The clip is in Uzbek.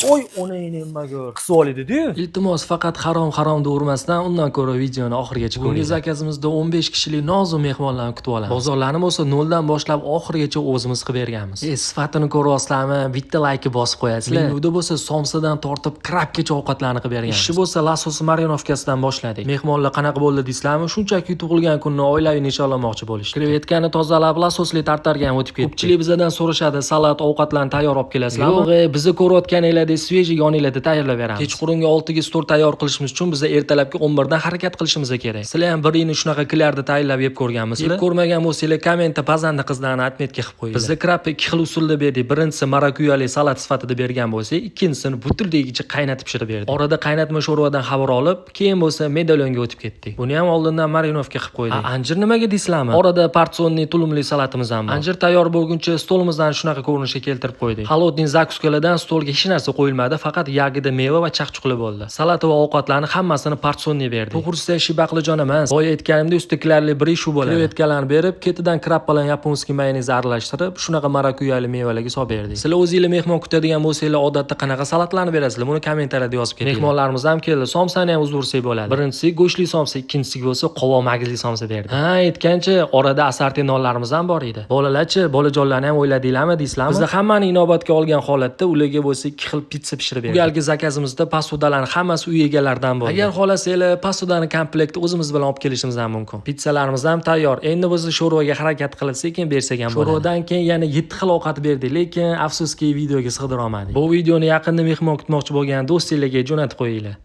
Oy, onangni magar. Qisib oladi-ku. Iltimos, faqat harom harom devermasdan, undan ko'ra videoni oxirigacha ko'ring. Bugungi zakazimizda 15 kishilik nozu mehmonlarni kutib olamiz. Bozorlarni bo'lsa noldan boshlab oxirigacha o'zimiz qilib berganmiz. Sifatini ko'ryapsizlarmi? Bitta layki bosib qo'yasizlar. Menyuda bo'lsa somsadan tortib krabgacha ovqatlarni qilib berganmiz. Ishni bo'lsa lasos marinovkasidan boshladik. Mehmonlar qanaqa bo'ldi deysizlarmi? Shunchaki tug'ilgan kunni oilaviy nishonlamoqchi bo'lishdi. Krevetkani tozalab, lasosli tartarga ham o'tib ketdik. Ko'pchilik bizadan so'rashadi, salat, ovqatlarni tayyor olib kelasizlarmi? Yo'q, bizni ko'rayotganinglardek свежий yoninglarda tayyorlab beramiz. Kechqurungi 6 ga stol tayyor qilishimiz uchun biza ertalabki 11 dan harakat qilishimiz kerak. Sizlar ham biringni shunaqa klarni tayyorlab yeb ko'rganmisizlar? Yeb ko'rmagan bo'lsanglar, kommentda pazanda qizlarni отметка qilib qo'yinglar. Bizda krabni ikki xil usulda berdik. Birinchisi marakuyali salat sifatida bergan bo'lsak, ikkinchisini butunligicha qaynatib pishirib berdik. Orada qaynatma sho'rvadan xabar olib, keyin bo'lsa medalyonga o'tib ketdik. Buni ham oldindan marinovka qilib qo'ydik. Anjir nimaga deysizlarmi? Orada порционный tulumli salatimiz ham bor. Anjir tayyor bo'lguncha stolimizdan shunaqa ko'rinishga keltirib qo'ydik. Холодный закуска lardan stolga hech narsa qo'yilmadi, faqat ягода, meva va chaqchuqli bo'ldi. Salat va ovqatlarni hammasini порционный berdik. To'g'risida ishi baqlajon emas. Boya aytganimdek, ustikilarli bir shu bo'ladi. Krevetkalarni berib, ketidan krab bilan японский mayonez aralashtirib, shunaqa marakuyali mevalarga solib berdik. Sizlar o'zinglar mehmon kutadigan bo'lsanglar, odatda qanaqa salatlarni berasizlar? Buni kommentariyada yozib ketinglar. Mehmonlarimiz ham keldi. Somsani ham uzdirsak bo'ladi. Birinchisi go'shtli somsa, ikkinchisi bo'lsa qovoq magizli somsa berdi. Ha, aytgancha, orada assorti nonlarimiz ham bor edi. Bolalarchi, bolajonlarni ham o'yladinglarmi deysizlarmi? Bizda hammani inobatga olgan holatda ularga bo'lsa ikki xil pitsa pishirib berdik. Bu galgi zakazimizda посуда larni hammasi uy egalaridan bo'ldi. Agar xohlasanglar, посуда ni komplekti o'zimiz bilan olib kelishimiz ham mumkin. Pitsalarimiz ham tayyor. Endi bo'lsa sho'rvaga harakat qilib sekin bersak ham bo'ladi. Sho'rvadan keyin yana 7 xil ovqat berdik, lekin afsuski videoga sig'dira olmadik. Bu videoni yaqinda mehmon kutmoqchi bo'lgan do'stinglarga jo'natib qo'yinglar.